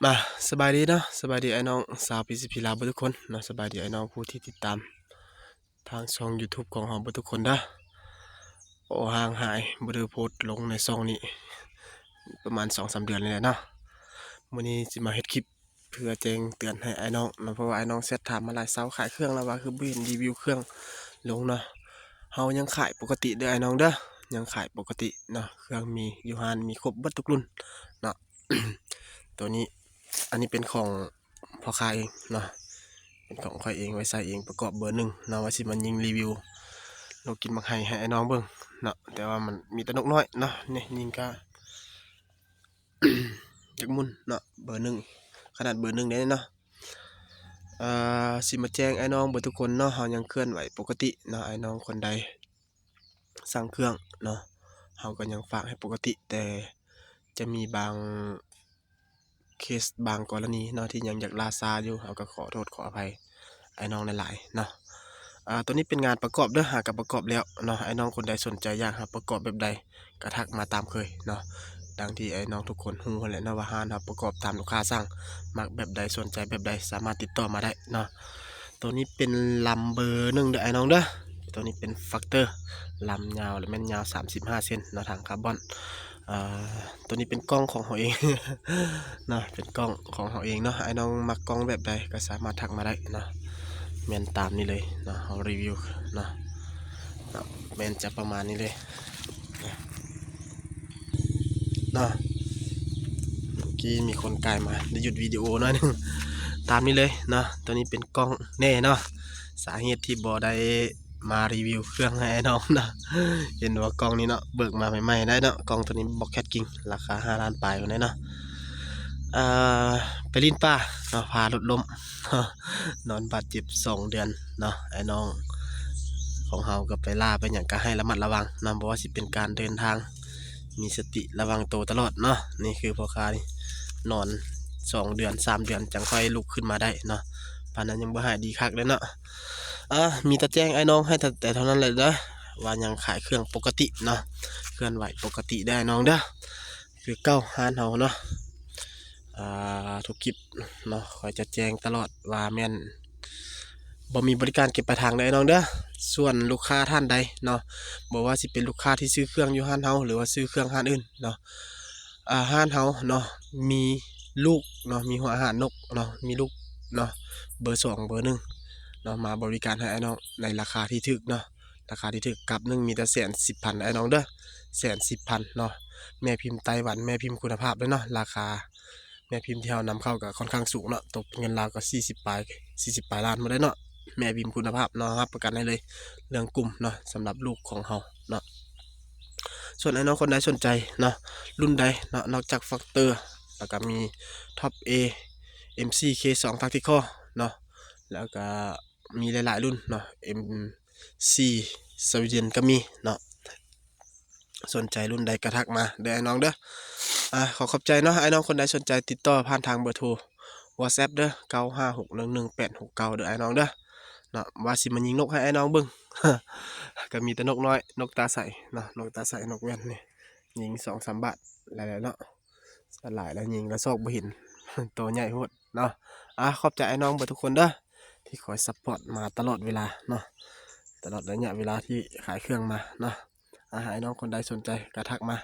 ມາ ສະບາຍດີເນາະ ສະບາຍດີອ້າຍນ້ອງຊາວ PCP ລາວເບິດທຸກຄົນເນາະ ສະບາຍດີອ້າຍນ້ອງຜູ້ທີ່ຕິດຕາມທາງຊ່ອງ YouTube ຂອງເຮົາເບິດທຸກຄົນເດີ. ໂອ້ ຫ່າງຫາຍ ບໍ່ໄດ້ໂພສລົງໃນຊ່ອງນີ້ປະມານສອງສາມເດືອນນີ້ແຫຼະເນາະ. ມື້ນີ້ຊິມາເຮັດຄລິບ ເພື່ອແຈ້ງເຕືອນໃຫ້ອ້າຍນ້ອງເນາະ ເພາະວ່າອ້າຍນ້ອງແຊັດຖາມມາຫຼາຍເຊົາ ຂາຍເຄື່ອງແລ້ວວ່າ ຄືບໍ່ເຫັນຣີວິວເຄື່ອງລົງເນາະ. ເຮົາຍັງຂາຍປົກກະຕິເດີອ້າຍນ້ອງເດີ ຍັງຂາຍປົກກະຕິເນາະ ເຄື່ອງມີຢູ່ຮ້ານ ມີຄົບເບິດທຸກລຸ້ນເນາະ. ໂຕນີ້ ອັນນີ້ເປັນຂອງພໍ່ຄ້າເອງເນາະ ເປັນຂອງຂ້ອຍເອງ ໄວ້ໃຊ້ເອງ ປະກອບເບີໜຶ່ງເນາະ ວ່າຊິມາຍິງຣີວິວລູກກິນໝາກໄຮໃຫ້ອ້າຍນ້ອງເບິ່ງເນາະ. ແຕ່ວ່າມັນມີແຕ່ນົກນ້ອຍເນາະ ນີ້ຍິງກະ ຈັກໝຸ່ນເນາະ ເບີໜຶ່ງ ຂະໜາດເບີໜຶ່ງເດ້ເນາະ. ເອີ ຊິມາແຈ້ງອ້າຍນ້ອງເບິດທຸກຄົນເນາະ ເຮົາຍັງເຄື່ອນໄຫວປົກກະຕິເນາະ. ອ້າຍນ້ອງຄົນໃດສັ່ງເຄື່ອງເນາະ ເຮົາກໍຍັງຝາກໃຫ້ປົກກະຕິ ແຕ່ຈະມີບາງເຄສ ບາງກໍລະນີເນາະ ທີ່ຍັງຢາກລ່າຊ້າຢູ່ ເຮົາກໍຂໍໂທດຂໍອະໄພອ້າຍນ້ອງຫຼາຍໆເນາະ. ອາ ໂຕນີ້ເປັນງານປະກອບເດີ ຫາກະປະກອບແລ້ວເນາະ. ອ້າຍນ້ອງຄົນໃດສົນໃຈຢາກໃຫ້ປະກອບແບບໃດ ກະທັກມາຕາມເຄີຍເນາະ. ດັ່ງທີ່ອ້າຍນ້ອງທຸກຄົນຮູ້ຫັ້ນແຫຼະເນາະ ວ່າຮ້ານເຮົາປະກອບຕາມລູກຄ້າສັ່ງ ມັກແບບໃດ ສົນໃຈແບບໃດ ສາມາດຕິດຕໍ່ມາໄດ້ເນາະ. ໂຕນີ້ເປັນລຳເບີໜຶ່ງເດີອ້າຍນ້ອງເດີ ໂຕນີ້ເປັນຟັກເຕີ ລຳຍາວ ແມ່ນຍາວສາມສິບຫ້າເຊັນເນາະ ຖັງຄາບອນ. ເອີ ໂຕນີ້ເປັນກ້ອງຂອງເຮົາເອງເນາະ ເປັນກ້ອງຂອງເຮົາເອງເນາະ. ອ້າຍນ້ອງມັກກ້ອງແບບໃດກໍສາມາດທັກມາໄດ້ເນາະ ແມ່ນຕາມນີ້ເລີຍເນາະ ເຮົາຣີວິວເນາະ ເນາະ ແມ່ນຈະປະມານນີ້ເລີຍເນາະ. ເນາະ ເມື່ອກີ້ມີຄົນກາຍມາ ໄດ້ຢຸດວິດີໂອໜ້ອຍໜຶ່ງ ຕາມນີ້ເລີຍເນາະ. ໂຕນີ້ເປັນກ້ອງແນ່ເນາະ ສາເຫດທີ່ບໍ່ໄດ້ ມາຣີວິວເຄື່ອງໃຫ້ອ້າຍນ້ອງເນາະ ເຫັນວ່າກ້ອງນີ້ເນາະ ເບີກມາໃໝ່ໆໄດ້ເນາະ ກ້ອງໂຕນີ້ Broadcast King ລາຄາຫ້າລ້ານປາຍພຸ້ນເດ້ເນາະ. ເອີ ໄປຫຼິ້ນປ່າເນາະ ພາລົດລົ້ມ ນອນບາດເຈັບສອງເດືອນເນາະ. ອ້າຍນ້ອງຂອງເຮົາກໍໄປລ່າໄປຫຍັງກໍໃຫ້ລະມັດລະວັງເນາະ ບໍ່ວ່າຊິເປັນການເດີນທາງ ມີສະຕິລະວັງໂຕຕະຫຼອດເນາະ. ນີ້ຄືພໍ່ຄ້ານີ້ ນອນສອງເດືອນສາມເດືອນ ຈັ່ງຄ່ອຍລຸກຂຶ້ນມາໄດ້ເນາະ ປານນັ້ນຍັງບໍ່ຫາຍດີຄັກເລີຍເນາະ. ອາ ມີແຕ່ແຈ້ງອ້າຍນ້ອງໃຫ້ແຕ່ ແຕ່ເທົ່ານັ້ນແຫຼະເດີ ວ່າຍັງຂາຍເຄື່ອງປົກກະຕິເນາະ ເຄື່ອນໄຫວປົກກະຕິເດີອ້າຍນ້ອງເດີ. ຄືເກົ່າຮ້ານເຮົາເນາະ ອາ ທຸກຄລິບເນາະ ຂ້ອຍຈະແຈ້ງຕະຫຼອດວ່າແມ່ນບໍ່ມີບໍລິການເກັບປາຍທາງເດີອ້າຍນ້ອງເດີ. ສ່ວນລູກຄ້າທ່ານໃດເນາະ ບໍ່ວ່າຊິເປັນລູກຄ້າທີ່ຊື້ເຄື່ອງຢູ່ຮ້ານເຮົາ ຫຼືວ່າຊື້ເຄື່ອງຮ້ານອື່ນເນາະ ອາ ຮ້ານເຮົາເນາະ ມີລູກເນາະ ມີຫົວອາຫານນົກເນາະ ມີລູກເນາະ ເບີສອງເບີໜຶ່ງເນາະ ມາບໍລິການໃຫ້ອ້າຍນ້ອງໃນລາຄາທີ່ຖືກເນາະ. ລາຄາທີ່ຖືກ ກັບໜຶ່ງມີແຕ່ແສນສິບພັນເດີອ້າຍນ້ອງເດີ ແສນສິບພັນເນາະ. ແມ່ພິມໄຕ້ຫວັນ ແມ່ພິມຄຸນນະພາບເດີເນາະ ລາຄາແມ່ພິມທີ່ເຮົານຳເຂົ້າກໍຄ່ອນຂ້າງສູງເນາະ ຕົກເປັນເງິນລາວກໍສີ່ສິບປາຍ ສີ່ສິບປາຍລ້ານໝົດເລີຍເນາະ. ແມ່ພິມຄຸນນະພາບເນາະ ຮັບປະກັນໄດ້ເລີຍເລື່ອງກຸ່ມເນາະ ສຳລັບລູກຂອງເຮົາເນາະ. ສ່ວນອ້າຍນ້ອງຄົນໃດສົນໃຈເນາະ ລຸ້ນໃດເນາະ ນອກຈາກຟັກເຕີ ແລ້ວກໍມີ Top A M C K ສອງ Tactical ເນາະ ແລ້ວກໍມີຫຼາຍໆລຸ້ນເນາະ M C Sweden ກໍມີເນາະ. ສົນໃຈລຸ້ນໃດກໍທັກມາເດີອ້າຍນ້ອງເດີ. ອາ ຂໍຂອບໃຈເນາະ ອ້າຍນ້ອງຄົນໃດສົນໃຈຕິດຕໍ່ຜ່ານທາງເບີໂທ WhatsApp ເດີ ເກົ້າຫ້າຫົກໜຶ່ງໜຶ່ງແປດຫົກເກົ້າເດີອ້າຍນ້ອງເດີເນາະ. ວ່າຊິມາຍິງນົກໃຫ້ອ້າຍນ້ອງເບິ່ງ ກໍມີແຕ່ນົກນ້ອຍ ນົກຕາໃສເນາະ ນົກຕາໃສ ນົກແວ່ນນີ້ ຍິງສອງສາມບາດແລ້ວເນາະ. ສ່ວນຫຼາຍແລ້ວຍິງແລ້ວຊອກບໍ່ເຫັນ ໂຕໃຫຍ່ໂພດເນາະ. ອາ ຂອບໃຈອ້າຍນ້ອງເບິດທຸກຄົນເດີ ທີ່ຄອຍຊັບພອດມາຕະຫຼອດເວລາເນາະ ຕະຫຼອດໄລຍະເວລາທີ່ຂາຍເຄື່ອງມາເນາະ. ອາ ອ້າຍນ້ອງຄົນໃດສົນໃຈກໍທັກມາ